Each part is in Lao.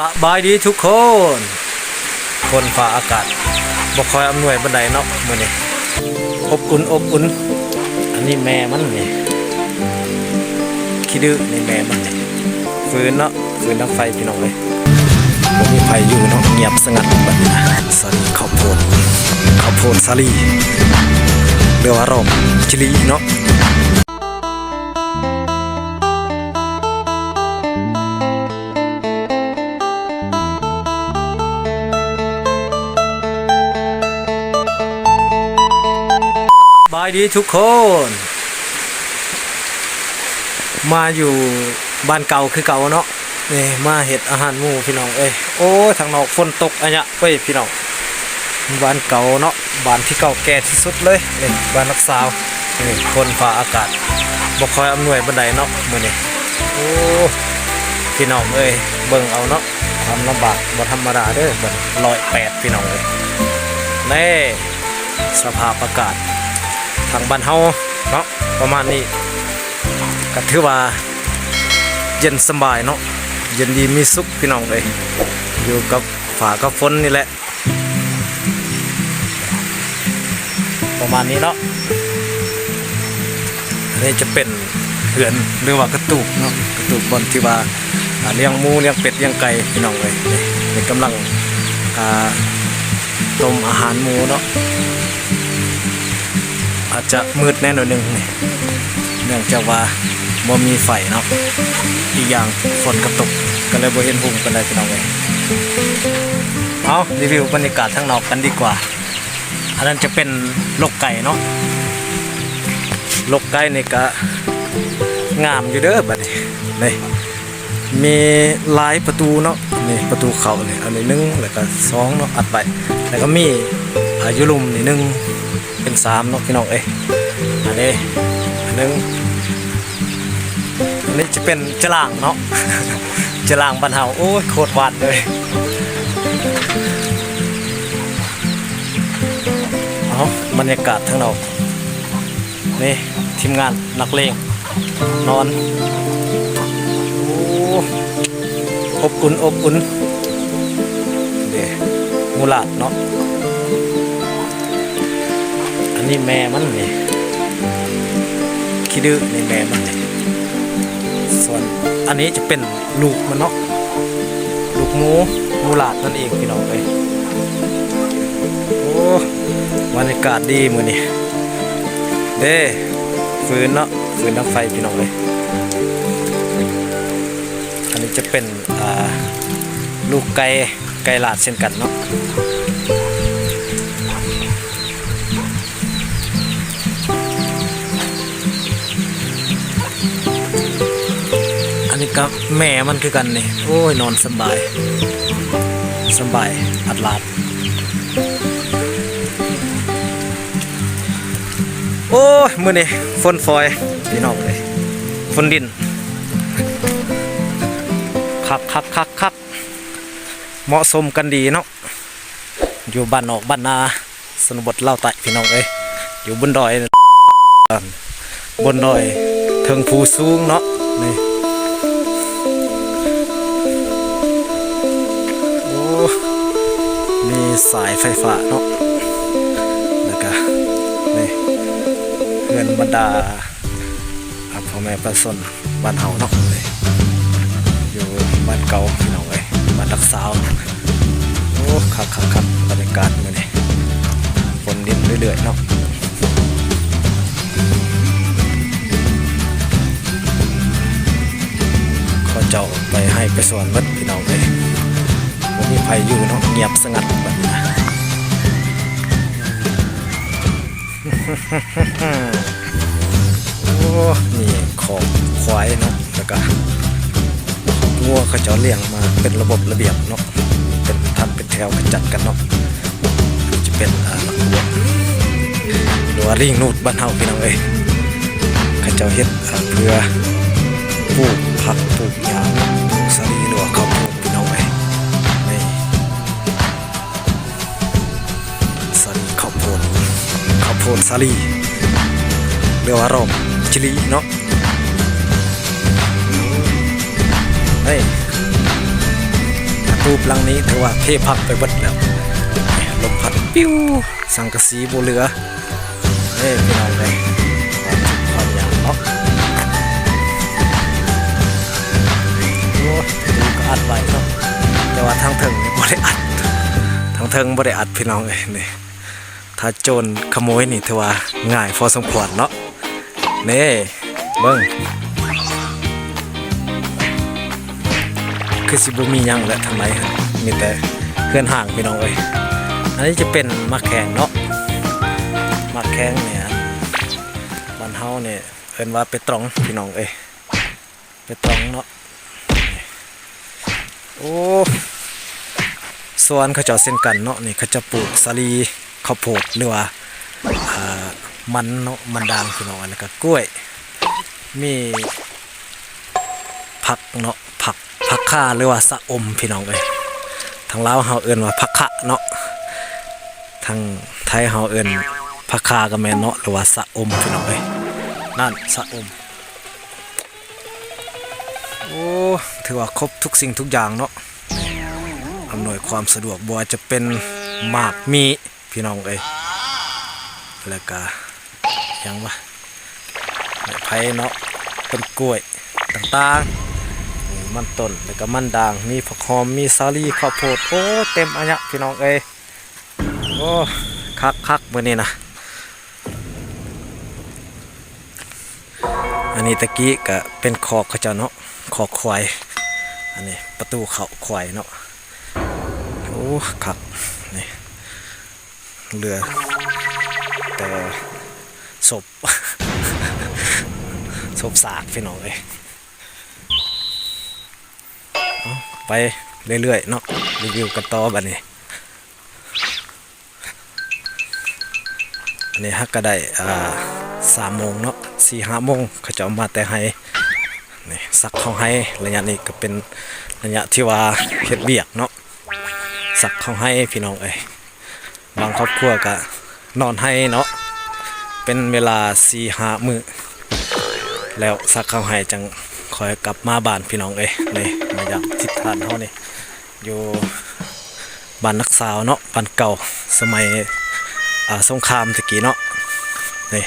ສະບາຍດີທຸກຄົນ. ຝົນຟ້າອາກາດບໍ່ຄ່ອຍອຳນວຍປານໃດເນາະມື້ນີ້. ອົບອຸ່ນ ອົບອຸ່ນ. ອັນນີ້ແມ່ມັນນີ້ ຂີ້ດື້ນີ້ແມ່ມັນນີ້. ຟືນເນາະ ຟືນດັງໄຟພີ່ນ້ອງເອີຍ. ບໍ່ມີໃຜຢູ່ເນາະ ງຽບສະຫງັດບັດນີ້ນະ. ສາລີເຂົ້າໂພດ ເຂົ້າໂພດສາລີ ຫຼືວ່າຮ້ອມຈີ່ຫຼີ່ເນາະ. ສະບາຍດີທຸກຄົນ. ມາຢູ່ບ້ານເກົ່າຄືເກົ່າເນາະ. ນີ້ມາເຮັດອາຫານໝູພີ່ນ້ອງເອີຍ. ໂອ້ຍ ທາງນອກຝົນຕົກອາຍະເວີຍພີ່ນ້ອງ. ບ້ານເກົ່າເນາະ ບ້ານທີ່ເກົ່າແກ່ທີ່ສຸດເລີຍ. ນີ້ບ້ານລັກຊາວ. ນີ້ຝົນຟ້າອາກາດບໍ່ຄ່ອຍອຳນວຍປານໃດເນາະມື້ນີ້. ໂອ້ ພີ່ນ້ອງເອີຍ ເບິ່ງເອົາເນາະ ຄວາມລຳບາກບໍ່ທຳມະດາເດີ. ບັດຮ້ອຍແປດພີ່ນ້ອງເອີຍ. ນີ້ສະພາບອາກາດທາງບ້ານເຮົາເນາະ ປະມານນີ້ ກະຖືວ່າເຢັນສະບາຍເນາະ ເຢັນດີມີສຸກພີ່ນ້ອງເອີຍ. ຢູ່ກັບຟ້າກັບຝົນນີ້ແຫຼະ ປະມານນີ້ເນາະ. ອັນນີ້ຈະເປັນເຮືອນ ຫຼືວ່າກະຕູບເນາະ ກະຕູບບ່ອນທີ່ວ່າ ອ່າ ລ້ຽງໝູ ລ້ຽງເປັດ ລ້ຽງໄກ່ພີ່ນ້ອງເອີຍ. ນີ້ ນີ້ກຳລັງ ອ່າ ຕົ້ມອາຫານໝູເນາະ. ອາດຈະມືດແດ່ໜ້ອຍໜຶ່ງນີ້ ເນື່ອງຈາກວ່າບໍ່ມີໄຟເນາະ ອີກຢ່າງຝົນກະຕົກ ກະເລີຍບໍ່ເຫັນຮຸ່ງປານໃດພີ່ນ້ອງເອີຍ. ເອົາ ຣີວິວບັນຍາກາດທາງນອກກັນດີກວ່າ. ອັນນັ້ນຈະເປັນລົກໄກ່ເນາະ ລົກໄກ່ນີ້ກະງາມຢູ່ເດີ. ບັດນີ້ ນີ້ ມີຫຼາຍປະຕູເນາະ ນີ້ປະຕູເຂົ້ານີ້ ອັນນີ້ໜຶ່ງ ແລ້ວກະສອງເນາະ ອັດໄວ້ ແລ້ວກະມີ ອ່າ ຢູ່ລຸ່ມນີ້ໜຶ່ງ ເປັນສາມເນາະພີ່ນ້ອງເອີຍ. ອັນນີ້ໜຶ່ງ ອັນນີ້ຈະເປັນຈະລ່າງເນາະ ຈະລ່າງບ້ານເຮົາ. ໂອ້ຍ ໂຄດຫວານເລີຍ. ເອົາ ບັນຍາກາດທາງນອກ ນີ້ທີມງານນັກເລງນອນ. ໂອ້ ອົບອຸ່ນ ອົບອຸ່ນ. ເດ້ ໝູຫຼາດເນາະ. ອັນນີ້ແມ່ມັນນີ້ ຂີ້ດື້ນີ້ແມ່ມັນນີ້. ສ່ວນອັນນີ້ຈະເປັນ ລູກມັນເນາະ ລູກໝູ ໝູຫຼາດນັ້ນເອງພີ່ນ້ອງເອີຍ. ໂອ້ ບັນຍາກາດດີມື້ນີ້ເດ້ ຟືນເນາະ ຟືນດັງໄຟພີ່ນ້ອງເອີຍ. ອັນນີ້ຈະເປັນ ອ່າ ລູກໄກ່ ໄກ່ຫຼາດເຊັ່ນກັນເນາະ. ອັນນີ້ກະແມ່ມັນຄືກັນນີ້. ໂອ້ຍ ນອນສະບາຍ ສະບາຍ ອັດຫຼາດ. ໂອ້ຍ ມື້ນີ້ຝົນຝອຍພີ່ນ້ອງເອີຍ ຝົນດິນ ຄັກໆໆ ເໝາະສົມກັນດີເນາະ. ຢູ່ບ້ານນອກບ້ານນາ ຊົນນະບົດລາວໃຕ້ພີ່ນ້ອງເອີຍ. ຢູ່ບົນດອຍ ບົນດອຍເທິງພູສູງເນາະ. ນີ້ ໂອ້ ມີສາຍໄຟຟ້າເນາະ. ແລ້ວກະ ນີ້ ເຮືອນບັນດາ ອ່າ ພໍ່ແມ່ປະຊາຊົນບ້ານເຮົາເນາະ ຢູ່ບ້ານເກົ່າພີ່ນ້ອງເອີຍ ບ້ານຫຼັກຊາວ. ໂອ້ ຄັກໆໆ ບັນຍາກາດມື້ນີ້ ຝົນດິນເລື້ອຍໆເນາະ. ເຂົາເຈົ້າໄປໄຮ່ໄປສວນໝົດພີ່ນ້ອງເອີຍ ບໍ່ມີໃຜຢູ່ເນາະ ງຽບສະຫງັດບັດນີ້ນະ. ໂອ້ ມີຄອກຄວາຍເນາະ ແລ້ວກະງົວເຂົາເຈົ້າລ້ຽງມາເປັນລະບົບລະບຽບເນາະ ເປັນຖັນເປັນແຖວກະຈັດກັນເນາະ. ຈະເປັນ ອ່າ ໝາກບວບ ຫຼືວ່າລິງນູດບ້ານເຮົາພີ່ນ້ອງເອີຍ. ເຂົາເຈົ້າເຮັດ ອ່າ ເພື່ອປູກຜັກ ປູກຫຍ້າ ປູກສາລີ ຫຼືວ່າເຂົ້າໂພດພີ່ນ້ອງເອີຍ. ນີ້ ສາລີເຂົ້າໂພດ ເຂົ້າໂພດສາລີ ຫຼືວ່າຮ້ອມຈີ່ຫຼີ່ເນາະ. ເຮີ້ຍ ອັນ ຕູບຫຼັງນີ້ຖືວ່າເພພັງໄປເບິດແລ້ວ. ລົມພັດປິວ ສັງກະສີບໍ່ເຫຼືອເດ້ພີ່ນ້ອງເອີຍ. ຄວາມທຸກຄວາມຍາກເນາະ. ໂອ້ ປະຕູກໍອັດໄວ້ເນາະ ແຕ່ວ່າທາງເທິງນີ້ບໍ່ໄດ້ອັດ ທາງເທິງບໍ່ໄດ້ອັດພີ່ນ້ອງເອີຍ. ນີ້ ຖ້າໂຈນຂະໂມຍນີ້ຖືວ່າງ່າຍພໍສົມຄວນເນາະ. ນີ້ ເບິ່ງ ຄືຊິບໍ່ມີຫຍັງແຫຼະທາງໃນ ມີແຕ່ເຮືອນຮ້າງພີ່ນ້ອງເອີຍ. ອັນນີ້ຈະເປັນໝາກແຂ້ງເນາະ ໝາກແຂ້ງນີ້ ອັນ ບ້ານເຮົານີ້ເອີ້ນວ່າເປຕຣອງພີ່ນ້ອງເອີຍ. ເປັນຕອງເນາະ. ໂອ້ ສວນເຂົາເຈົ້າເຊັ່ນກັນເນາະ. ນີ້ເຂົາເຈົ້າປູກສາລີ ເຂົ້າໂພດ ຫຼືວ່າ ອ່າ ມັນເນາະ ມັນດາງພີ່ນ້ອງ ແລ້ວກໍກ້ວຍ ມີຜັກເນາະ ຜັກ ຜັກຂ່າ ຫຼືວ່າຊະອົມພີ່ນ້ອງເອີຍ. ທາງລາວເຮົາເອີ້ນວ່າຜັກຂະເນາະ ທາງໄທເຮົາເອີ້ນຜັກຂ່າກໍແມ່ນເນາະ ຫຼືວ່າຊະອົມພີ່ນ້ອງເອີຍ. ນັ້ນ ຊະອົມ. ໂອ້ ຖືວ່າຄົບທຸກສິ່ງທຸກຢ່າງເນາະ ອຳນວຍຄວາມສະດວກ ບໍ່ວ່າຈະເປັນໝາກມີ້ພີ່ນ້ອງເອີຍ ແລ້ວກະຫຍັງວະ ໄມ້ໄຜ່ເນາະ ຕົ້ນກ້ວຍຕ່າງໆ ນີ້ມັນຕົ້ນ ແລ້ວກະມັນດາງ ມີຜັກຫອມ ມີສາລີ ເຂົ້າໂພດ ໂອ້ ເຕັມອາຍະພີ່ນ້ອງເອີຍ. ໂອ້ ຄັກໆ ມື້ນີ້ນະ. ອັນນີ້ຕະກີ້ກະເປັນຄອກເຂົາເຈົ້າເນາະ ຄອກຄວາຍ ອັນນີ້ປະຕູເຂົ້າຄວາຍເນາະ. ໂອ້ ຄັກ ນີ້ເຫຼືອແຕ່ສົບ ສົບສາກພີ່ນ້ອງເອີຍ. ເອົາ ໄປເລື້ອຍໆເນາະ ຣີວິວກັນຕໍ່ບາດນີ້. ອັນນີ້ເຮົາກໍໄດ້ ອ່າ ສາມໂມງເນາະ ສີ່ຫ້າໂມງ ເຂົາເຈົ້າມາແຕ່ໄຮ່ ນີ້ ສັກເຂົ້າໄຮ່. ໄລຍະນີ້ກໍເປັນໄລຍະທີ່ວ່າເຮັດວຽກເນາະ ສັກເຂົ້າໄຮ່ພີ່ນ້ອງເອີຍ. ບາງຄອບຄົວກໍນອນໄຮ່ເນາະ ເປັນເວລາສີ່ຫ້າມື້ ແລ້ວສັກເຂົ້າໄຮ່ຈັ່ງຄ່ອຍກັບມາບ້ານພີ່ນ້ອງເອີຍ. ນີ້ ມາຢາມທິດທ່ານເຮົານີ້ ຢູ່ ບ້ານນາກສາວເນາະ ບ້ານເກົ່າສະໄໝ ອ່າ ສົງຄາມແຕ່ກີ້ເນາະ. ນີ້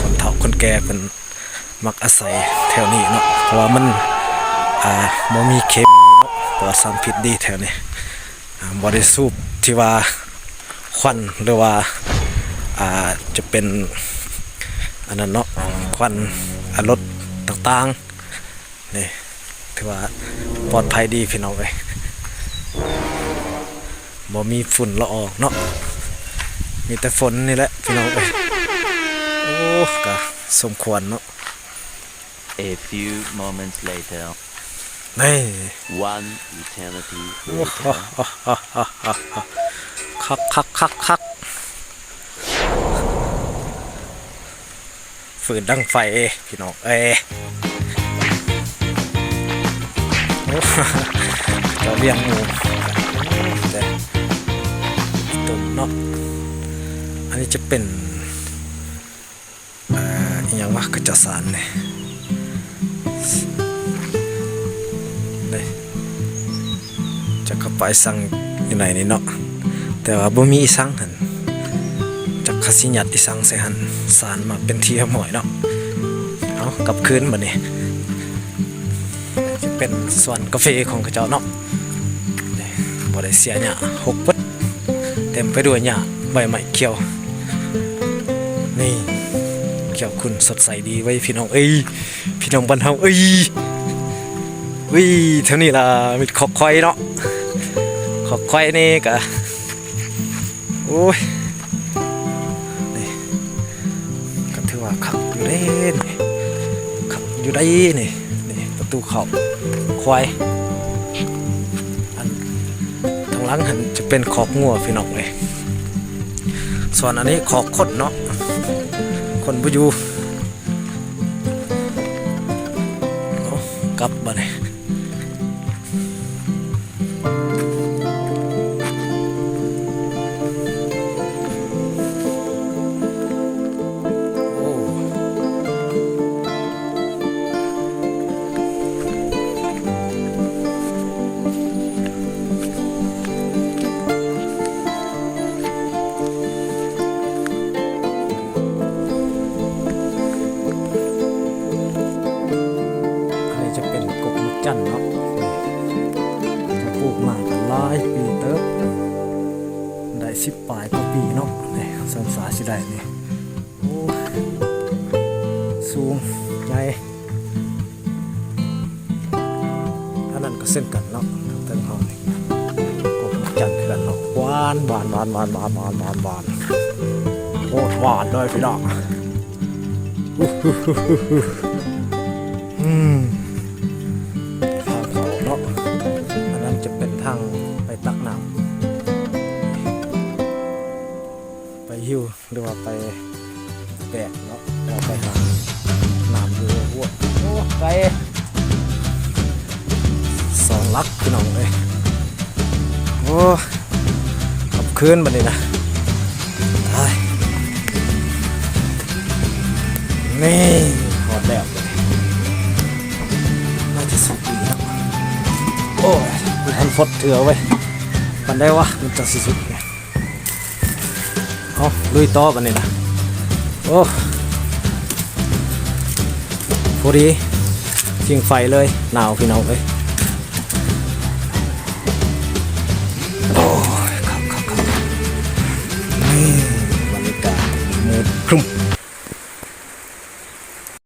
ຄົນເຖົ້າຄົນແກ່ເພິ່ນມັກອາໄສແຖວນີ້ເນາະ ເພາະວ່າມັນ ອ່າ ບໍ່ມີເຄມີເນາະ ປອດສານພິດດີແຖວນີ້. ອ່າ ບໍ່ໄດ້ສູບທີ່ວ່າຄວັນ ຫຼືວ່າ ອ່າ ຈະເປັນອັນນັ້ນເນາະ ຄວັນ ອ່າ ລົດຕ່າງໆ. ນີ້ຖືວ່າປອດໄພດີພີ່ນ້ອງເອີຍ ບໍ່ມີຝຸ່ນລະອອງເນາະ ມີແຕ່ຝົນນີ້ແຫຼະພີ່ນ້ອງເອີຍ. ໂອ້ ກະສົມຄວນເນາະ. A few moments later. ນີ້ One eternity later. ຄັກໆໆໆ. ຟືນດັງໄຟພີ່ນ້ອງເອີຍ. ໂອ້ ເຈົ້າລ້ຽງໝູ ແຕ່ຕົ້ນເນາະ. ອັນນີ້ຈະເປັນ ເອີ ອີ່ຫຍັງວະ ກະຈະສານນີ້ ນີ້. ຈັກເຂົາໄປສັງຢູ່ໃນນີ້ເນາະ ແຕ່ວ່າບໍ່ມີອີ່ສັງຫັ້ນ ຈັກເຂົາຊິຍັດອີ່ສັງໃສ່ຫັ້ນ ສານມາເປັນທີ່ຮຽບຮ້ອຍເນາະ. ເອົາ ກັບຄືນບາດນີ້ ຈະເປັນສວນກາເຟຂອງເຂົາເຈົ້າເນາະ. ນີ້ ບໍ່ໄດ້ເສຍຫຍ້າ ຮົກເບິດ ເຕັມໄປດ້ວຍຫຍ້າ ໃບໄມ້ຂຽວ. ນີ້ ຂຽວຂຸ້ນສົດໃສດີເວີຍພີ່ນ້ອງເອີຍ. ພີ່ນ້ອງບ້ານເຮົາເອີຍ ເອີຍ ແຖວນີ້ລະມີຄອກຄວາຍເນາະ ຄອກຄວາຍນີ້ກະ ໂອ້ຍ ນີ້ກະຖືວ່າຄັກຢູ່ເດ້ນີ້ ຄັກຢູ່ໄດ໋ນີ້. ນີ້ປະຕູເຂົ້າຄວາຍ ອັນທາງຫຼັງຫັ້ນຈະເປັນຄອກງົວພີ່ນ້ອງເອີຍ. ສ່ວນອັນນີ້ຄອກຄົນເນາະ ຄົນບໍ່ຢູ່. ເອົາ ກັບບາດນີ້. ໂອ້ ປູກມາກໍຫຼາຍປີເຕີບ ໄດ້ສິບປາຍກວ່າປີເນາະ ນີ້ ສົງສາຍຊິໄດ້ນີ້ ໂອ້ ສູງໃຫຍ່. ອັນນັ້ນກໍເຊັ່ນກັນເນາະ ເທິງເຮົານີ້ ກົກໝາກຈັນຄືກັນເນາະ ຫວານ ຫວານ ຫວານ ໂຄດຫວານເລີຍພີ່ນ້ອງ. ອືມ ທາງເຂົ້າເນາະ ອັນນັ້ນຈະເປັນທາງໄປຕັກນ້ຳ ໄປຫິວ ຫຼືວ່າໄປແບກເນາະ ເຮົາໄປຫານ້ຳຢູ່ຫ້ວຍ. ໂອ້ ໄກ ສອງຫຼັກພີ່ນ້ອງເອີຍ. ໂອ້ ກັບຄືນບັດນີ້ນະ ຕາຍ ນີ້ ຮອດແລ້ວບັດນີ້ ໜ້າຈະສຸກຢູ່ເນາະ. ໂອ້ຍ ບໍ່ທັນຟົດເທື່ອເວີຍ ປານໃດວະ ມັນຈັ່ງຊິສຸກນີ້. ເອົາ ລຸຍຕໍ່ບັດນີ້ນະ. ໂອ້ ພໍດີຜິງໄຟເລີຍ ໜາວພີ່ນ້ອງເອີຍ.